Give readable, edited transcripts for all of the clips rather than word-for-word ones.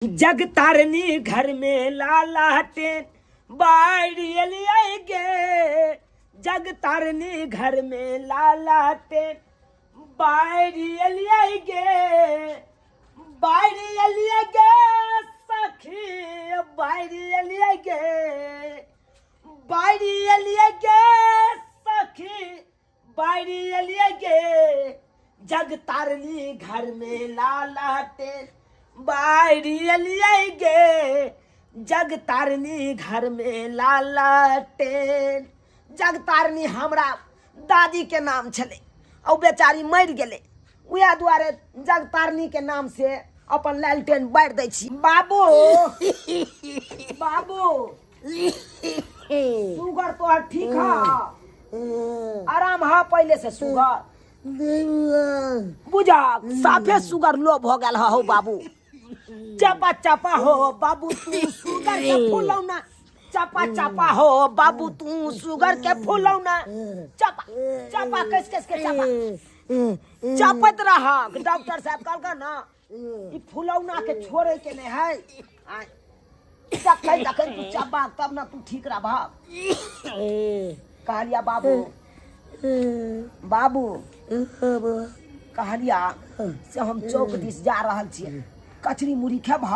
जगतारनी घर में लाला टेन बाढ़ एलियै गे। जगतारनी घर में लाला टेन बाढ़ एलियै गे। बाढ़ एलियै गे सखी, बाढ़ एलियै गे। बाढ़ एलियै गे सखी, बाढ़ एलियै गे। जगतारनी घर में लाला टेन बाढ़ एलियै गे। जगतारनी घर में लाला टेन। जगतारनी हमरा दादी के नाम छलै, आ ओ बेचारी मरि गेलै, उएह दुआरे जगतारनी के नाम से अपन लालटेन बारि दै छी। बाबू, बाबू, सुगर तोहर ठीक है? आराम है पहले से सुगर? बुझा साफे सुगर लो भ गेल हो बाबू। चापा चापा हो बाबू तू सुगर के फुलौना, चापा चापा हो बाबू तू सुगर के फुलौना, चापा चापा कस कस के चापा चापत रहा। डॉक्टर साहब कहलका ना ई फुलौना के छोड़े के नहीं है। जखन जखन तू चबा तब ना तू ठीक रहबा। कहलिया बाबू, बाबू कहलिया से हम चौक दिस जा रहल छियै, कचरी मुरही खेबह?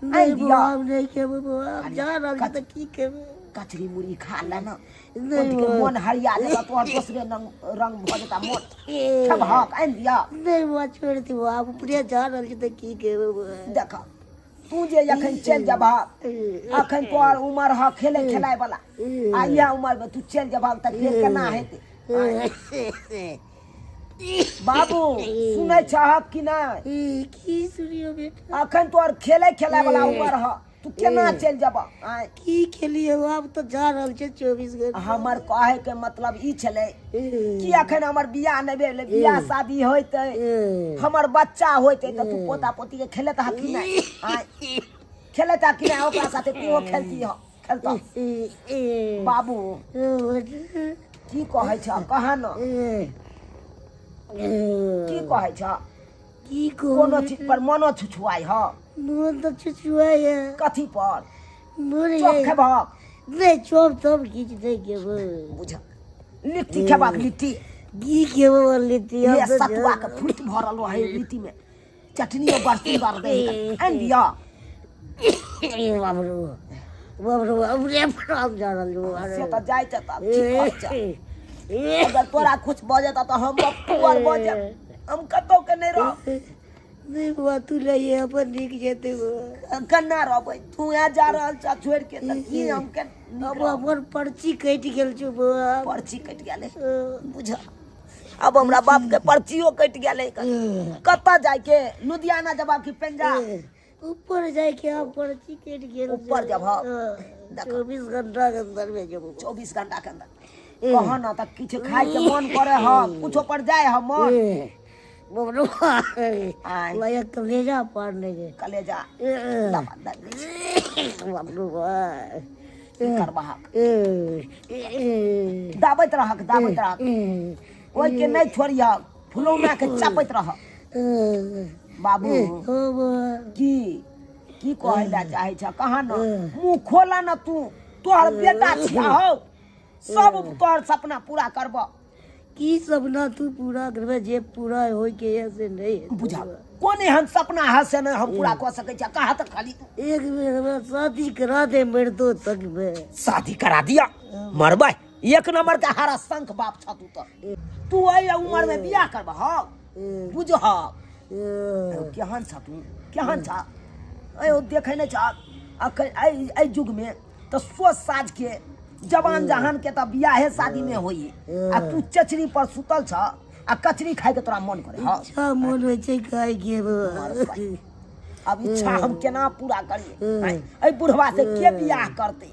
नहीं बुआ, हम नहीं खेबे बुआ, हम जा रहल छी तऽ की खेबे? कचरी मुरही खा ले ना, के मन हरिया जेता, तोहर दोसरे रंग रंग भऽ जेता मन। खेबह? आनि दिया? नहीं बुआ, छोड़ दे बुआ, हम ऊपरे जा रहल छी तऽ की खेबे बुआ? देख, तू जे अखन चलि जेबह, अखन तोहर उमर ह खेले खेलाय वाला, आ इएह उमर में तू चलि जेबह तऽ फेर केना हेतै? बाबू, सुनै छहक कि नहि? की सुनियो बेटा? अखन तोहर खेले खेलाय वाला उमर ह, तू केना चलि जेबह? आँय, की खेलियो? आब तऽ जा रहल छै 24 घंटा। हमर कहै के मतलब ई छलै कि अखन हमर बियाह नहि भेलै, बियाह शादी होइतै, हमर बच्चा होइतै तऽ तू पोता पोती के खेलैत हँ कि नहि? आँय, खेलैत हँ कि नहि? ओकरा साथे तूहो खेलती हँ, खेलतह? बाबू, की कहै छह? कह न, की कहै छह? की कहू? कोनो चीज पर मनो छुछुआइ ह? मोन तऽ छुछुआइ है। कथी पर? मोन चॉप खेबहक? नहि, चॉप तब किछु नहि खेबै। बुझ, लिट्टी खेबहक? लिट्टी की खेबै लिट्टी? ये सतुआ के फूट भरल रहै लिट्टी में, चटनियो बड़ सुंदर दै, आनि दिअ? बाप रे बाप रे, अपने प्राण जा रहल। से तऽ जाइ छै तऽ ठीक होइ छै। अगर तोरा कुछ भऽ जेतऽ तऽ हम पुअर भऽ जायब, हम कतौ के नहि रहब। नहि बुआ, तू लइए अपन नीक जेतै बुआ। केना रहबै? तू यहाँ जा रहल छह छोड़ि के तऽ की हम के अब हमर पर्ची कटि गेल छौ बुआ। पर्ची कटि गेलै? बुझ, अब हमरा बाप के पर्चियो कटि गेलै। कतऽ जाइके? लुधियाना जबाब कि पंजाब? ऊपर जाइके, आब पर्ची कटि गेल। ऊपर जेबह? 24 घंटा के अंदर में जेबो। 24 घंटा के अंदर। कह ना तऽ किछु खाय के मन करे ह? कुछो पर जाय ह मन? बबलू, कलेजा पार नहि गे। कलेजा दबा बबलू, की करबहक? दाबैत रहक, दाबैत रहक, ओहिके नहि छोड़ियह, फुलौना के चपैत रह। बाबू, की की कहै लए चाहै छ? कहाँ न, मुँह खोला न तू। तोहर बेटा छिया हौ, सब तोहर सपना पूरा करब। की सपना तू पूरा करबे? जे पूरा होय के है से नहीं हेतै। बुझा, कोन एहन सपना है से नहि हम पूरा कऽ सकै छी? कहा तऽ खाली तू। एक बेर हमरा शादी करा दे, मरतो तक में शादी करा दिया, मरबै। एक नंबर के हारा शंख बाप छ तू तऽ। तू एहि उमर में बियाह करबह? बुझह, केहन छ तू, केहन छ? अयो, देखै नहि छ अखन एहि एहि युग में तऽ सोच साज के जवान जहान के तऽ बियाहे शादी में होई, आ तू चचरी पर सुतल छ आ कचरी खाय के तोरा मन करे? हँ, इच्छा मन होइ छै खाय के। अब इच्छा हम केना पूरा करिए? एहि बुढ़वा से के बियाह करतै?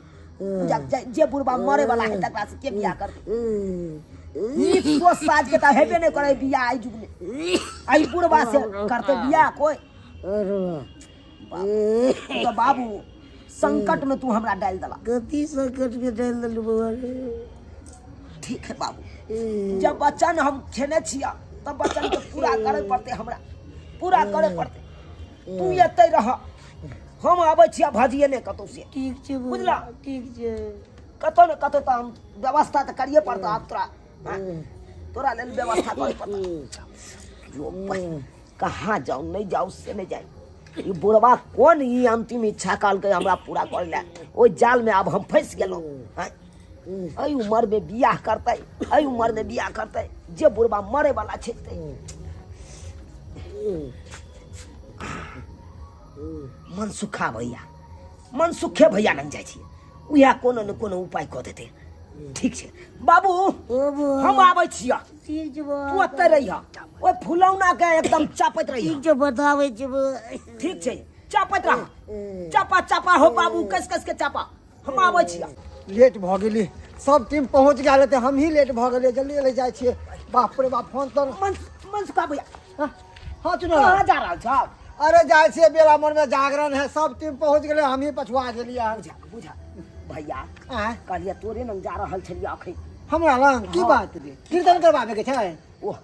जे बुढ़वा मरे वाला है तकरा से के बियाह करतै? नीक सोच साज के तऽ हेबे नहि करे बियाह एहि युग में, एहि बुढ़वा से करतै बियाह कोइ? तऽ बाबू, संकट में तू हमरा डालि देला। कथी संकट में डालि देलू बौआ? ठीक है बाबू, जब वचन हम खेने छिया तब वचन के पूरा करे पड़ते, हमरा पूरा करे पड़ते। तू एते रह। हम आबै छी आ भजिए नहि कतौ से। ठीक छै बौआ। बुझला? ठीक छै। कतौ ने कतौ तऽ हम व्यवस्था तऽ करिए पड़तौ आब तोरा। हाँ? तोरा लेल व्यवस्था करे पड़तौ। यो कहाँ जाऊ नहीं जाऊ से नहीं जाए। ई बुढ़वा कोन ई अंतिम इच्छा कहलकै हमरा पूरा कर ले, ओहि जाल में आब हम फंसि गेलहुँ। हाँ? एहि उम्र में बियाह करतै, एहि उम्र में बियाह करतै जे बुढ़वा मरे वाला छै ते। मनसुखा भैया, मनसुखे भैया लग जाइ छियै, उएह कोनो ने कोनो उपाय कऽ देतै। ठीक छै बाबू, हम आबै छियै। ठीक छै बौआ। तू ओतऽ रहिह, ओहि फुलौना के एकदम चापैत रहिह। ठीक छै, बताबै छी बौआ। ठीक छै, चापैत रह, चापा चापा हो बाबू, कस कस के चापा। हम आबै छियै। लेट भऽ गेली, सब टीम पहुँच गेल हेतै, हमही लेट भऽ गेलियै। जल्दी जल्दी जाइ छियै। बाप रे बाप, फोन तर मनसुखा भैया। हाँ, चुनो। कहाँ जा रहल छौ? अरे जाइ छियै, बेला मोड़ में जागरण है, सब टीम पहुँच गेलै, हमही पछुआ गेलियै हन। बुझा बुझा भैया। आँय? कहलियै तोरे लग जा रहल छलियै अखन। हमरा लग की हाँ। बात रे? कीर्तन करबाबे के छै? ओह,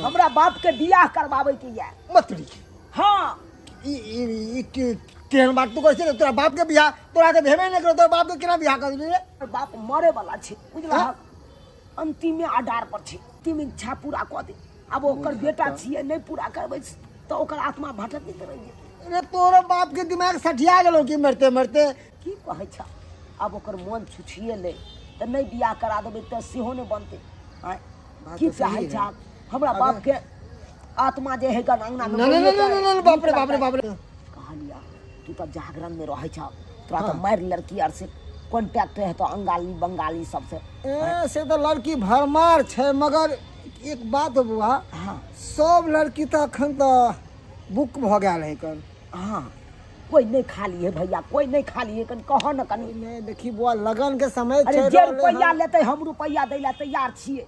हमरा बाप के बियाह करबाबै के ये। मतरी। हाँ। ई ई ई की केहन बात तू करै छियै रे? तोरा बाप के बियाह तोरा तऽ भेबे नहि करो, तोरा बाप के केना बियाह कर देली रे? बाप मरे वाला छै, बुझलहक? हाँ? अंतिमे आधार पर छै, अंतिम इच्छा पूरा कऽ दे। आब ओकर बेटा छियै, नहि पूरा करबै तऽ ओकर आत्मा भटकैत रहि जेतै। अरे तोरो बाप के दिमाग सठिया गेलौ कि मरते मरते? की कहै छ, आब ओकर मोन छुछिएलै तऽ नहि बियाह करा देबै तऽ सेहो नहि बनतै। आँय, बात की तऽ सही चाहै है। छ? हमरा बाप के आत्मा जे है गन अंगना में नहीं नहीं नहीं नहीं, बाप रे बाप रे बाप रे। कहलिया तू तऽ जागरण में रहै छ, तोरा तऽ मारि लड़की आर से कॉन्टैक्ट है तो अंगाली बंगाली सबसे। ए, से तऽ लड़की भरमार छै, मगर एक बात हो बौआ। हाँ। सब लड़की तऽ अखन तऽ बुक भऽ गेल है कन। हाँ, कोई नहीं खाली है भैया, कोई नहीं खाली है, कन कह न कनी। नहीं देखी बुआ, लगन के समय अरे छै जे रहलै रुपैया हन। लेतै हम रुपैया दै ला तैयार छियै,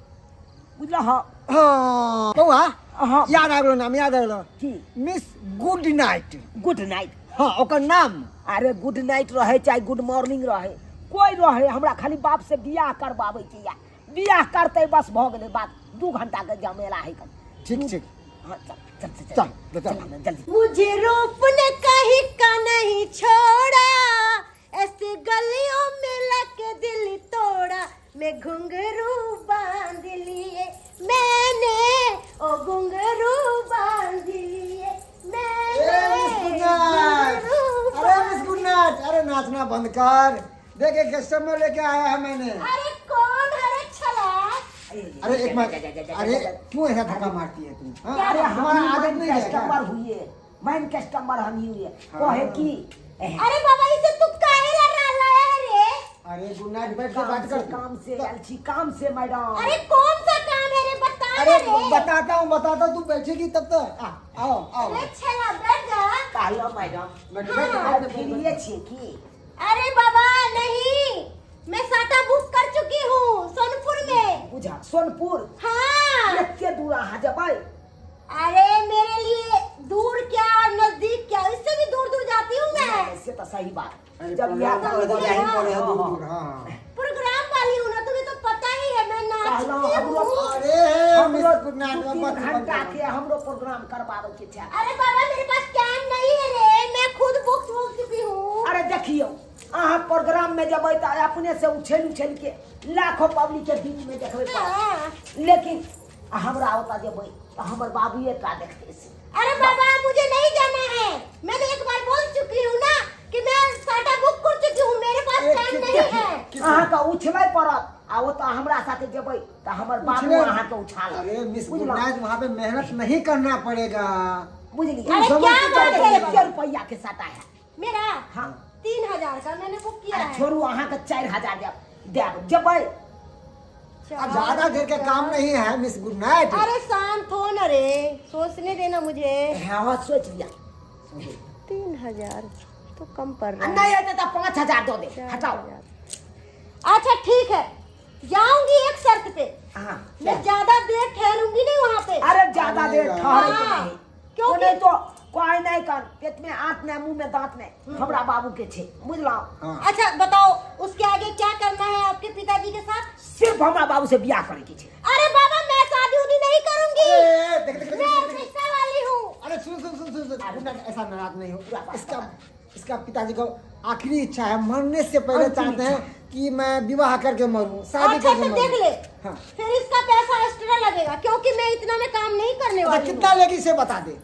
बुझलह? हाँ बौआ। हाँ। याद आबि गेलो नाम, याद आबि गेलो। की? Miss good night. Good night? हाँ, ओकर नाम। अरे गुड नाइट रहे चाहे गुड मॉर्निंग रहे, कोई रहे, हमरा खाली बाप से बियाह करबाबै के या बियाह करतै बस भऽ गेलै बात। 2 घंटा के झमेला है कन। ठीक ठीक। हाँ, चल चल चल। चल, चल, चल, चल, जल्दी। मुझे रूप ने कहीं का नहीं छोड़ा, ऐसे गलियों में लग दिल तोड़ा, मैं घुंघरू बांध लिए मैंने, ओ घुंघरू बांध लिए मैंने। Miss good night. घुंघरू। अरे मिस गुड नाइट, अरे नाचना बंद कर, देख एक कस्टमर लेके आया है मैंने। अरे कौन है रे छला? अरे एक मिनट, अरे क्यों ऐसा धक्का मारती है तू? हाँ? अरे हम तुम्हारा आदत नहीं है क्या? कस्टमर हुए, मैन कस्टमर हम ही हुए, कहे की अरे बाबा इसे तू काहे ला रहा है रे? अरे गुड नाइट, बैठ के काम बात से कर तू। काम से आयल छी, काम से मैडम। अरे कौन सा काम है रे, बता ना अरे रे। बताता हूँ बताता हूँ, तू बैठेगी तब तो। आओ आओ। अरे छला बैठ जा। कहलो मैडम। बैठ, बैठ, अरे बैठ, बैठ, फ्रीए छी की? अरे बाबा नहीं, मैं साटा बुक कर चुकी हूँ सोनपुर में। बुझा सोनपुर? हाँ। एते दूर अहाँ जेबै? अरे मेरे लिए दूर क्या और नजदीक क्या, इससे भी दूर दूर जाती हूँ मैं। से तो सही बात। अरे जब प्रोग्राम यहाँ वाले तो हाँ, यहीं पर है, दूर हाँ, दूर। हाँ प्रोग्राम वाली हूँ ना, तुम्हें तो पता ही है मैं कहलहुँ, नाचती हमरो हूँ। अरे मिस हमरो गुड नाइट, 2-3 बस, बस, घंटा बस। के हमरो प्रोग्राम करबाबै के छै। अरे बाबा मेरे पास टाइम नहीं है रे, मैं खुद बुक हो चुकी हूँ। अरे देखियौ, अहाँ प्रोग्राम में जेबै तऽ अपने से उछलि उछलि के लाखों पब्लिक के बीच में देखबै पड़त। हाँ। लेकिन हमरा ओतऽ जेबै तऽ हमर बाबुए टा देखतै से। अरे बाबा मुझे नहीं जाना है, मैंने एक बार बोल चुकी हूँ ना कि मैं साटा बुक कर चुकी हूँ, मेरे पास टाइम नहीं है। अहाँके उछलै पड़त आ ओतऽ हमरा साथे जेबै तऽ हमर बाबू उछले- अहाँके उछालत। अरे मिस गुड बुझलहुँ? नाइट, वहाँ पे मेहनत नहीं करना पड़ेगा। बुझलियै? अरे समझ क्या के बात चल। है? एते रुपैआ के साटा है मेरा? हाँ। 3000 का मैंने बुक किया अरे है। छोड़ू, अहाँके 4000 देब देब जेबै। अब ज्यादा देर के काम नहीं है मिस गुड नाइट। अरे शांत हो ना रे, सोचने देना मुझे। हाँ हाँ, सोच लिया। 3000 तो कम पड़ आ रहा है। नहीं हेतै तऽ 5000 दऽ दे, हटाओ। 4000। अच्छा ठीक है, जाऊंगी एक शर्त पे। हाँ। मैं ज्यादा देर ठहरूंगी नहीं वहाँ पे। अरे ज्यादा देर अरे ठहरे के हाँ, नहीं, क्योंकि- नहीं तो कोई नहीं कर, पेट में आंत नहीं मुंह में दांत नहीं, हमरा बाबू के छे, बुझलहुँ? हाँ। अच्छा बताओ उसके आगे क्या करना है आपके पिताजी के साथ? सिर्फ हमरा बाबू से बियाह करे के छे। अरे बाबा मैं शादी उदी नहीं करूंगी। ए, देख, देख, देख, मैं देख, देख। पैसा वाली हूँ। अरे सुन सुन सुन सुन सुन, गुड नाइट, ऐसा नाराज नहीं हो। पूरा बात इसका बता। इसका पिताजी को आखिरी इच्छा है, मरने से पहले अंतिम चाहते हैं कि मैं विवाह करके मरूं, शादी अच्छा करके तो मरूं। देख ले। हाँ। फिर इसका पैसा एक्स्ट्रा लगेगा क्योंकि मैं इतना में काम नहीं करने अच्छा, वाली हूँ। कितना लेगी से बता दे।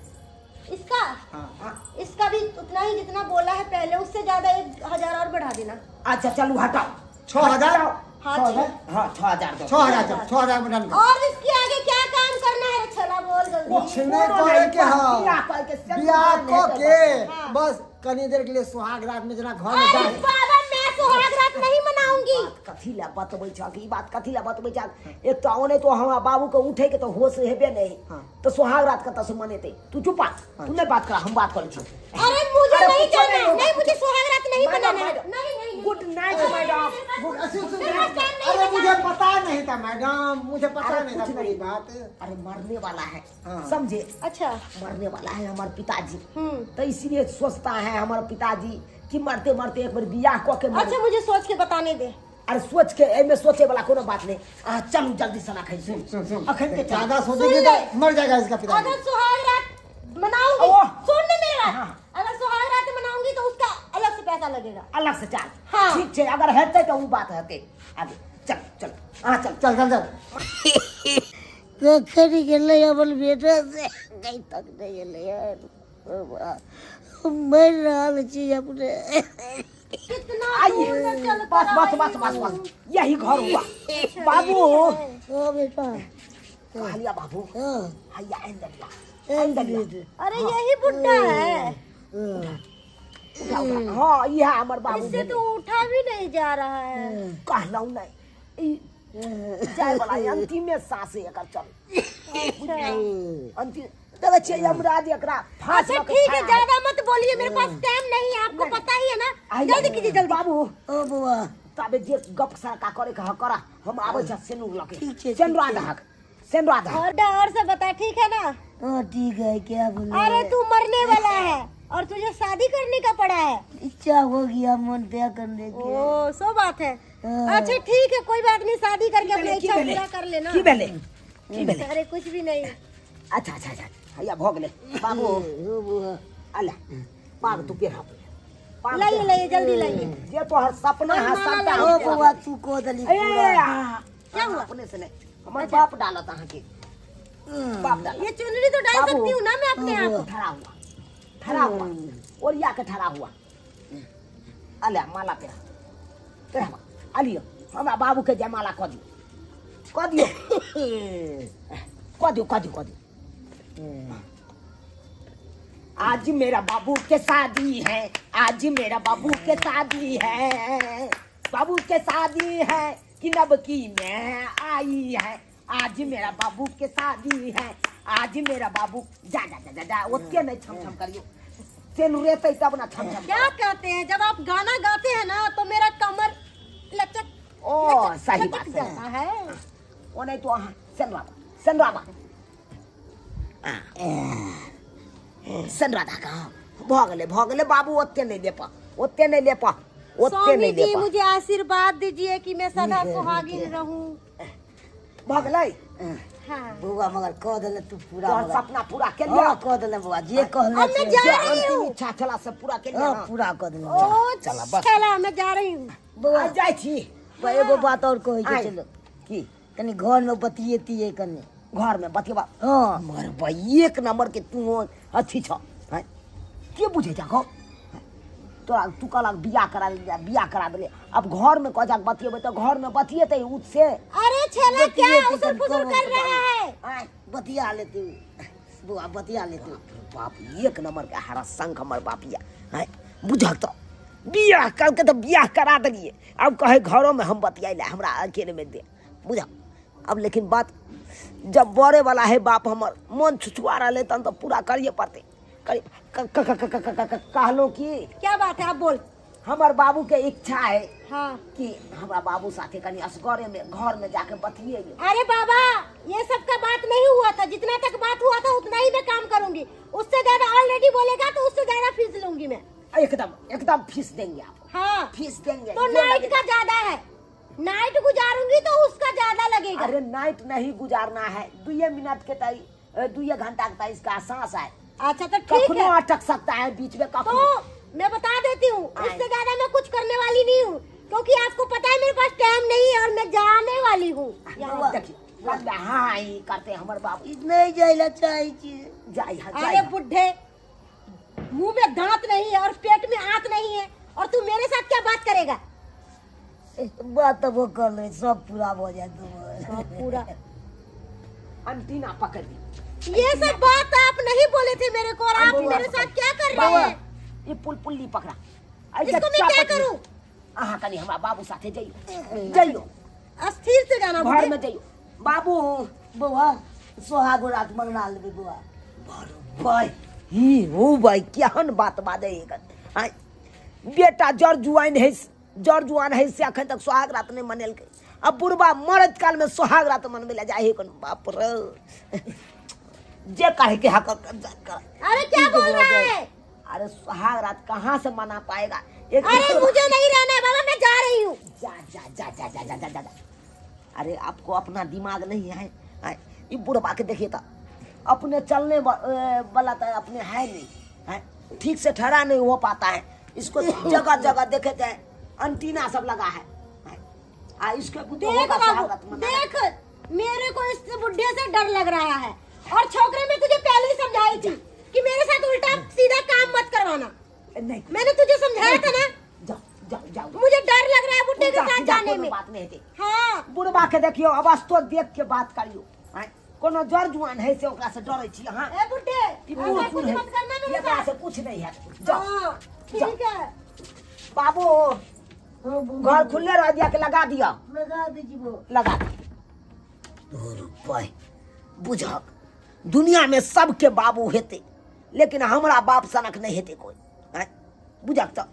इसका हाँ। इसका भी उतना ही जितना बोला है पहले, उससे ज्यादा 1000 और बढ़ा देना। अच्छा चलू हटाओ। 6000। हाँ, 6000। हाँ 6000 दो। 6000, चल, 6000 में डन कर। और इसके आगे क्या काम करना है छला बोल जल्दी। कुछ नहीं करे के हाँ। बियाह करके सब बियाह नहीं क के हाँ। बस कनी देर के लिए सुहाग रात में जना घर में अरे जाए। बाबा मैं सुहाग रात नहीं मनाऊंगी। बात कथी ला बतबै छह ई बात कथी ला बतबै छह? एक तो ओने तो हमरा बाबू के उठे के तो होश हेबे नहीं। हाँ। तो सुहाग रात कतऽ से मनेतै? तू चुप आ, तू नहीं बात कर, हम बात करै छी। अरे मुझे अरे नहीं कुछो जाना नहीं है, होगा। नहीं मुझे सुहाग रात नहीं मैडम, मनाना है। मैडम। नहीं नहीं नहीं। Good night madam. सुन, सुन, मेरे पास टाइम नहीं अरे बचा। मुझे पता नहीं था मैडम, मुझे पता अरे नहीं था कुछ पूरी नहीं। बात। अरे मरने वाला है। हाँ। समझे? अच्छा। मरने वाला है हमारे पिताजी। हम्म। तो इसीलिए सोचता है हमारे पिताजी कि मरते मरते एक बार बियाह कऽ के मरे। अच्छा मुझे सोच के बताने दे। अरे सोच के एमे सोचे वाला कोनो बात नहीं। आ चलू जल्दी सना खाई। सुन सुन सुन, अखन के चल। ज्यादा सोचेगी सुन तो ले। मर जाएगा इसका पिताजी। अगर सुहाग रात मनाऊंगी, ओह। सुन ले मेरी बात, हाँ। अगर सुहाग रात मनाऊंगी तो उसका अलग से पैसा लगेगा। अलग से चार्ज। हाँ। ठीक छै, अगर हेतै तऽ उ बात हेतै। आगे चल चल, हाँ चल चल चल चल। कखन गेलै अपन बेटा से कहीं तक नहि गेलै यार। हम मरि रहल छी अपने। कितना आइए। दूर तक चल बस कर बस आई बस बस हूँ। बस यही घर हुआ बाबू। ओ बेटा। कहलिया बाबू। हाँ। हैया आनि देलिया, आनि देलिया। अरे यही बुढ़ा है। उठा उठा, हाँ इएह हमर बाबू इससे भेलै। तो उठा भी नहीं जा रहा है। कहलहुँ नहि ई जाय वाला अंतिमे साँस एकर चल। अच्छा अंतिम देखै छियै यमराज एकरा फांस अच्छा लऽ के ठीक है, खड़ा है। ज्यादा मत बोलिए, मेरे पास टाइम नहीं है, आपको पता ही है ना। आइए। जल्दी कीजिए जल्दी। बाबू। ओ बौआ। तबे जे गप सरका करे के ह करा, हम आबै छी सेनुर लऽ के। ठीक छै, सेनुरा ठीक छै। दहक, सेनुरा दहक। और सब बता, ठीक है ना? हाँ ठीक है। क्या बोले? अरे तू मरने वाला है और तुझे शादी करने का पड़ा है। इच्छा हो गया मन ब्याह करने के। ओ सो बात है। हाँ। अच्छा ठीक है, कोई बात नहीं, शादी करके अपनी की इच्छा भेलै? पूरा कर लेना। की भेलै? की भेलै? अरे कुछ भी नहीं। अच्छा अच्छा अच्छा, हैया भऽ गेलै बाबू। ओ बौआ। अला पाग तू पेढ़ा, पाग लाइए पेढ़ा। लाइए जल्दी लाइए। जे तोहर सपना है माला सबटा ओ हम बौआ तू को दली ए पूरा। आ, क्या हुआ? अपने से नहीं, हमर बाप डालत अहाँके, बाप डालत। ये चुनरी तो डाल बाबू। सकती हूँ ना मैं अपने आप? ठहरा हुआ, ठहरा हुआ, ओरिया के ठहरा हुआ। अले माला पेरा पेरा, अलियो हमरा बाबू के जयमाला कऽ दियौ, कऽ दियौ, कऽ दियौ, कऽ दियौ, कऽ दियौ। आज मेरा बाबू के शादी है, आज मेरा बाबू के शादी है, बाबू के शादी है कि नब की मैं आई है। आज मेरा बाबू के शादी है, आज मेरा बाबू। जा जा जा जा, जा ओते नहीं छम छम करियो, सेनु रेतै तब ना छम छम। क्या कहते हैं, जब आप गाना गाते हैं ना तो मेरा कमर लचक ओ लचक सही लचक बात सही जाता है। ओ नहीं तो अहाँ सेनुराबा, सेनुराबा, सेनुरा कहाँ भऽ गेलै, भऽ गेलै बाबू। ओते नहि लेपा, ओते नहि लेपा, ओते स्वामी नहि जी लेपा। मुझे आशीर्वाद दीजिए कि मैं सदा सुहागिन रहूं। भऽ गेलै। हाँ। बौआ मगर कह देले तू पूरा तोहर मगर। सपना पूरा केलियै। हाँ कह देले बौआ, जे कहले अब मैं से। जा जे रही अंतिम हूँ। इच्छा छला से पूरा केलियै। हाँ ना? पूरा कह देले। ओ चला, बस। चला मैं जा रही हूँ। बौआ आ जाइ छी। बौआ, एगो बात और कहै के आइ। छलो। की? कनी घर में बतियेतियै कनी। घर में बतियबा? हाँ। मगर भाई एक नंबर के तू अथी छ हैं? के बुझे जा गो तोरा? तू कहलक बियाह करा दे, बियाह करा देले, अब घर में कह जाके बतियेबै तऽ घर में बतियेतै उ से। अरे छेला क्या बतियेती उसर कनी फुसर कहो कर रहा है? आँय, बतिया लेती बौआ, बतिया लेती। बाप एक नंबर के हरा शंख हमर बाप या हैं। बुझक तऽ बियाह करके तऽ बियाह करा देलियै, अब कहे घरों में हम बतियाइ हमरा अकेले में दे। बुझक अब लेकिन बात जब बड़े वाला है बाप हमर मन छुछुआ रहले तहन तऽ पूरा करिए पड़तै। करि क- क- क- क- क- क- कहलहुँ कि क्या बात है, आप बोल। हमर बाबू के इच्छा है हाँ कि हमरा बाबू साथे कनी असगरे में घर में जाके बतिये। अरे बाबा ये सब का बात नहीं हुआ था, जितना तक बात हुआ था उतना ही मैं काम करूंगी, उससे ज्यादा ऑलरेडी बोलेगा तो उससे ज्यादा फीस लूंगी मैं। एकदम एकदम फीस देंगे आपको। हाँ फीस देंगे। तो जो नाइट लगेगा। का ज्यादा है, नाइट गुजारूंगी तो उसका ज्यादा लगेगा। अरे नाइट नहीं गुजारना है, दुए मिनट के तई दुए घंटा के तई इसका सांस है। अच्छा तो ठीक कखनो है। अटक सकता है बीच में कखनो। तो मैं बता देती हूँ, इससे ज्यादा मैं कुछ करने वाली नहीं हूँ, क्योंकि आपको पता है मेरे पास टाइम नहीं है और मैं जाने वाली हूँ। देखियो कनबे हाँ ई करते हमर बाबू। ई नहि जाय लए चाहै छियै। जाय हा अरे जाय हा। बुढ़े, मुंह में दांत नहीं है और पेट में आंत नहीं है, और तू मेरे साथ क्या बात करेगा? बात तऽ वो कर ले, सब पूरा भऽ जायत। सब पूरा अंटीना पकड़ ली। ये सब बात आप नहीं बोले थे मेरे को, और आप बउआ मेरे पकड़। साथ क्या कर रहे हैं? ई पुलपुल्ली पकड़ा। इसको मैं क्या करूं? अहाँ कनी हमरा बाबू साथे जइयो, जइयो। अस्थिर से जाना घर बुढ़े। में जइयो बाबू। बौआ सोहागो रात मना लेबै बौआ। भाई ही हो भाई, केहन बात बाजै है आँय। बेटा जर जुआन है, जर जुआन है से अखन तक सोहाग रात नहि मनेलकै, अब बुढ़बा मरत काल में सोहाग रात मनबै लए जाइ है कोन। बाप रे, जे कहे के हक कर। अरे क्या बोल रहा है? अरे सुहाग रात कहाँ से मना पाएगा एक। अरे मुझे नहीं रहना है बाबा, मैं जा रही हूँ। जा जा जा जा जा जा जा जा जा। अरे आपको अपना दिमाग नहीं है आय, ये बुढ़बा के देखिए तो अपने चलने वाला तो अपने है नहीं है, ठीक से ठहरा नहीं हो पाता है। इसको जगह जगह देखे थे अंटीना सब लगा है, हैं? आ इसके कुछ देख होगा सुहाग रात बाबू मनाना। देख, मेरे को इस बुढ़े से डर लग रहा है। और छोकरे मैं तुझे पहले ही समझाई थी कि मेरे साथ उल्टा सीधा काम मत करवाना। नहीं, मैंने तुझे समझाया था ना। जाओ जाओ जाओ। मुझे डर लग रहा है बुढ़े के उल्टा साथ सीधा जाने कोनो में। बात नहीं हेतै। हाँ। बुढ़बा के देखियो अवस्थो देख के बात करियो आँय। कोनो जर जुआन है से ओकरा से डरै छी अहाँ। ए बुढ़े, ई बूढ़ ऐसा सूढ़ कुछ है मत करना मेरे एकरा साथ। से कुछ नहीं है, जाओ। हाँ, ठीक है बाबू। घर खुले रह दिया के लगा दिया? लगा दीजिए वो। लगा दे। बुझक दुनिया में सबके बाबू हेतै, लेकिन हमरा बाप सनक नहीं हेतै कोई आँय। बुझक तऽ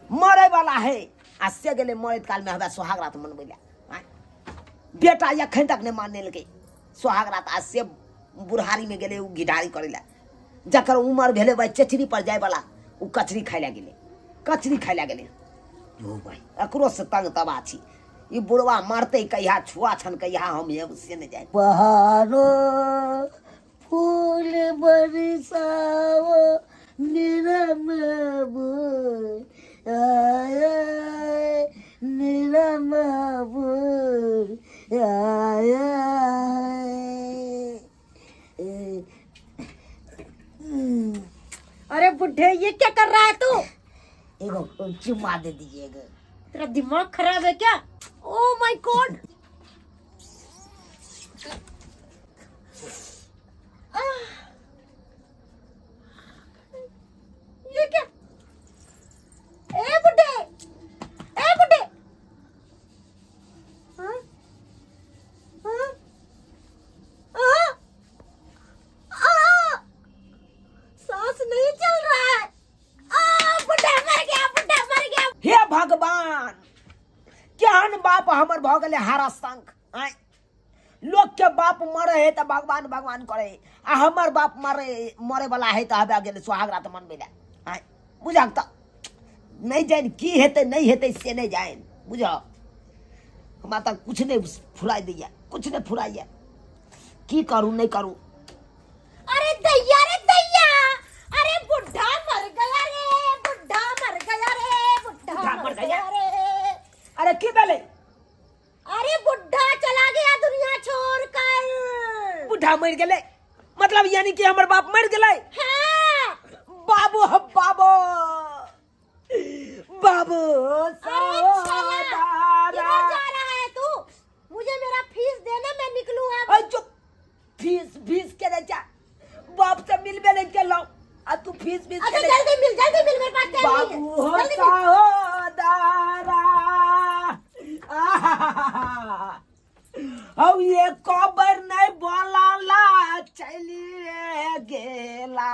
मरे वाला है आ से गेलै मरैत कालमे हमरा सोहाग रात मनबै लए आँय। बेटा एखन तक नहि मानेलकै सोहाग रात, आ से बुढ़ारीमे गेलै ओ घिढारी करै लए। जकर उमर भेलै भाइ चेचरी पर जायवला, ओ कचरी खाय लए गेलै, कचरी खाय लए गेलै। ओ भाइ एकरो से तंग तबाह छी। ई बुढ़वा मरतै कहिया, छुआ छन कहिया हम हेब से नहि जानि। बहारो फूल बरसाओ मेरा महबूब आया, मेरा महबूब आया है। अरे बुढ़े, ये क्या कर रहा है तू? एगो चुम्मा दे दीजिएगा। तेरा दिमाग खराब है क्या? ओ my God, ये क्या? ए बुढ़े, ए बुढ़े, हाँ? हाँ? हाँ? आ! सांस नहीं चल रहा है। आ, बुढ़ा मर गया, बुढ़ा मर गया। हे भगवान, केहन बाप हमर भऽ गेलै हारा शंख आँय। लोकके बाप मरे है तऽ भगवान भगवान करे, आ हमर बाप मरे मरे वाला है तऽ हबे गेलै सोहाग रात मनबै लए आँय। बुझक तऽ नहि जानि की हेतै नहि हेतै से नहि जानि। बुझ हमरा तऽ कुछ नहि फुराइ दैया, कुछ नहि फुराइया, की करू नहि करू। अरे दैया रे दैया, अरे बुढ़ा मर गया रे, बुढ़ा मर गया रे, बुढ़ा बुढ़ा मर मर गया गया? रे। अरे की भेलै? अरे बुढ़ा चला गया दुनिया छोड़ कर। बुढ़ा मरि गेलै मतलब यानी कि हमर बाप मरि गेलै? हाँ। बाबू हम बाबू बाबू। अरे साला, किधर जा रहा है तू? मुझे मेरा फीस देना, मैं निकलूं अब। अरे चुप, फीस फीस के नहीं जा, बाप से मिलबे नहीं केलहुँ आ तू फीस फीस अच्छा के नहीं। जल्दी मिल, जल्दी मिल, मेरे पास टाइम नहीं है। बाबू हो जल्दी मिल। सहोदरा, हौ ये कबर नहीं बोलाला चलिए गेला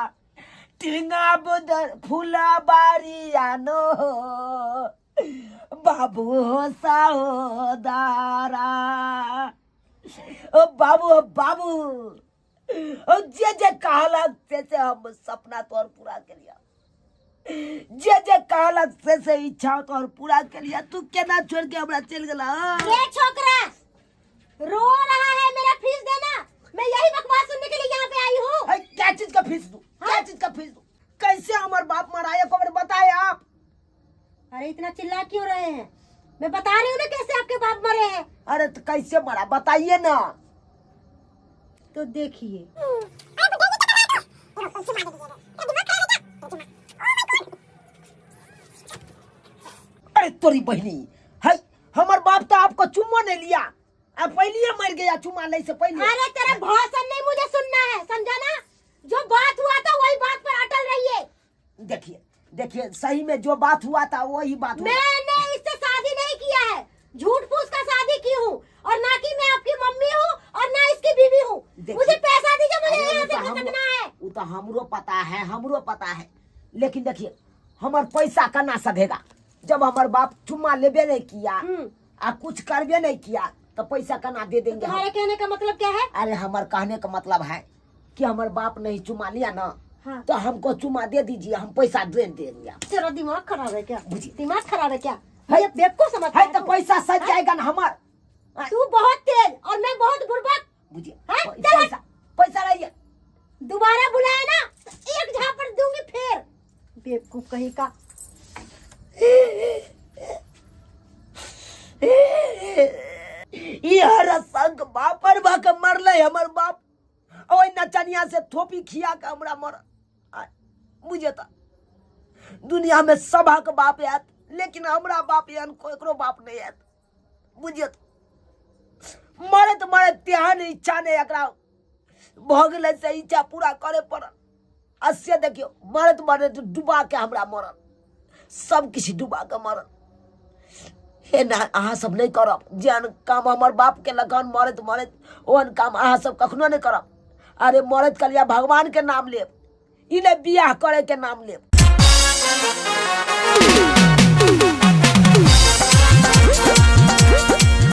टिंगा बुदर फुलबारी आनो बाबू हो सहोदरा। ओ बाबू, ओ बाबू, ओ जे जे कहलक से से हम सपना तोहर पूरा केलिया, जे जे कहलक से से इच्छा तोहर पूरा केलिया। तू केना छोड़ के हमरा चलि गेला? ये छोकरा रो रहा है, मेरा फीस देना। मैं यही बकवास सुनने के लिए यहाँ पे आई हूँ। है, क्या चीज का फीस दू, क्या चीज का फीस दू? कैसे हमार बाप मरा, एक बार बताए आप। अरे इतना चिल्ला क्यों रहे हैं? मैं बता रही हूँ ना कैसे आपके बाप मरे हैं। अरे तो कैसे मरा बताइए ना। तो देखिए, अरे तोरी बहनी है, हमार बाप तो आपको चुम्बो नहीं लिया, अब पहले ही मर गया चुम्मा ले से पहले। अरे तेरा भाषण नहीं मुझे सुनना है, समझा ना? जो बात हुआ था वही बात पर अटल रहिए। देखिए देखिए, सही में जो बात हुआ था वही बात हुआ। मैंने इससे शादी नहीं किया है, झूठ फूस का शादी की हूँ, और ना कि मैं आपकी मम्मी हूँ और ना इसकी बीवी हूँ। देखिए। मुझे पैसा दीजिए, मुझे अरे यहाँ वो से तो हम- खसकना है। वो तो हमरो पता है, हमरो पता है, लेकिन देखिए हमार पैसा कना सधेगा जब हमार बाप चुम्मा लेबे नहीं किया आ कुछ करबे नहीं किया तो पैसा कना दे देंगे हम? तुम्हारे कहने का मतलब क्या है? अरे हमार कहने का मतलब है कि हमार बाप नहीं चुमा लिया ना, हाँ। तो हमको चुमा दे दीजिए, हम पैसा दे देंगे आपको। तेरा दिमाग खराब है क्या? बुझिए। दिमाग खराब है क्या? है। ये बेवकूफ समझता है है तो तू। पैसा सज जाएगा ना हमार। तू बहुत तेज और मैं बहुत बुर्बक। बुझिए। हाँ, चल। पैसा पैसा लाइए। दोबारा बुलाया ना तो एक झापड़ दूंगी फिर, बेवकूफ कहीं का। ई हर संग बापर भऽ के मरलै हमर बाप, ओहि नचनिया से थोपी खिया के हमरा मर। बुझे तऽ दुनिया में सभक बाप आयत, लेकिन हमरा बाप एहन ककरो बाप नहीं आयत। बुझे तऽ मरैत मरैत तेहन इच्छा नहि एकरा भऽ गेलै से इच्छा पूरा करे पड़ल। आ से देखियौ मरैत मरैत डुबा के हमरा मरल, सब किछु डुबा के मरल। हे ना अहाँ सब नहि करब जेहन काम हमर बाप केलक हन मरैत मरैत, ओहन काम अहाँ सब कखनो नहि करब। अरे मरैत कलिया भगवान के नाम लेब, ई नहि बियाह करे के नाम लेब।